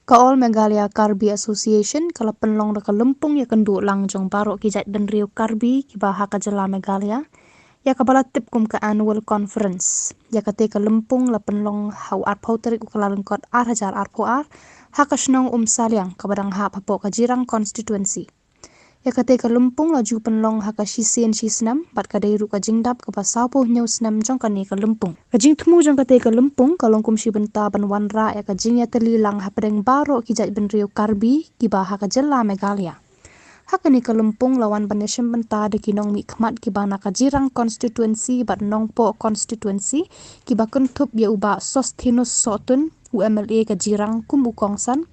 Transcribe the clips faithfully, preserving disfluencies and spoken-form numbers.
Ka All Meghalaya Karbi Association ka la pynlong da ka lympung ïakynduh lang jong baroh ki jaitbynriew Karbi kiba ha ka jylla Meghalaya, ïa kaba la tip kum ka Annual Conference. Ïa kata ka lympung la pynlong ha u arphew tarik u Kyllalyngkot ar hajar arphew ar ha ka shnong Umsaliang kaba dang hap hapoh ka Jirang Constituency. Ïa kata ka lympung la ju pynlong ha ka shisien shisnem bad ka dei ruh ka jingdap kaba sawphew hynñiew snem jong kane ka lympung. Ka jingthmu jong kata ka lympung ka long kum shi bynta ban wanrah ïa ka jingïatylli lang hapdeng baroh ki jaitbynriew Karbi kiba ha ka jylla Meghalaya. Ha kane ka lympung la wan ban ïashim bynta da ki nongmihkhmat kiba na ka Jirang Constituency bad Nongpoh Constituency kiba kynthup ïa u Bah Sosthenes Sohtun, u M L A ka Jirang kum u kongsan,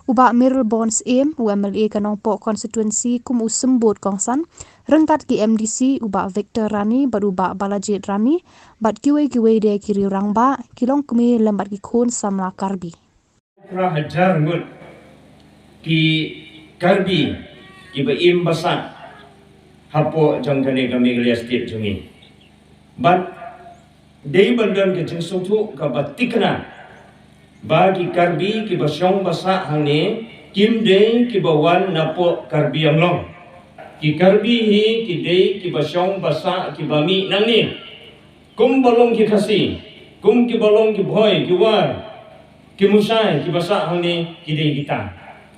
u Bah Mayralborn Syiem, u M L A ka Nongpoh Constituency kum u symbud kongsan, ryngkat ki M D C, u Bah Victor Rani bad u Bah Balajied Rani, bad kiwei kiwei de ki riew rangbah, ki longkmie lem bad ki khun samla Karbi. Phra hajar ngut ki Karbi kiba im basa hapoh jong kane ka Meghalaya State jong ngi. Bad dei ban don ka jingsngewthuh kaba thikna ba ki Karbi kiba shong basa hangne kim dei kiba wan napoh Karbi Anglong. Ki Karbi hi ki dei kiba shong basa kiba mih nangne. Kum ba long ki Khasi, kum kiba long ki Bhoi, ki War, ki Mushai, kiba sah hangne, ki dei kita.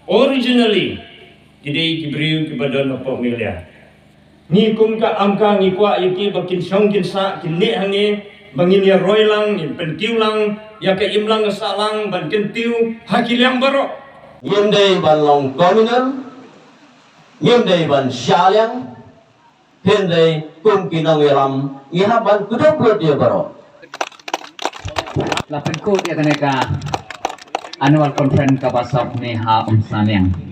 Originally, ki dei ki briew kiba don hapoh Meghalaya. Ngi kum ka AMKA ngi kwah ïa ki ba kin shong kin sah, kin leh hangne, ba ngin ïa roi lang, ngin pynkiew lang ïa ka im lang ka sah lang ban kyntiew ha ki liang baroh. Ngim dei ban long communal, ngim dei ban shah liang, hynrei kum ki nongïalam ngi hap ban kdew beit ïa baroh. La pynkut ïa kane ka annual conference kaba sop ne ha Umsaliang.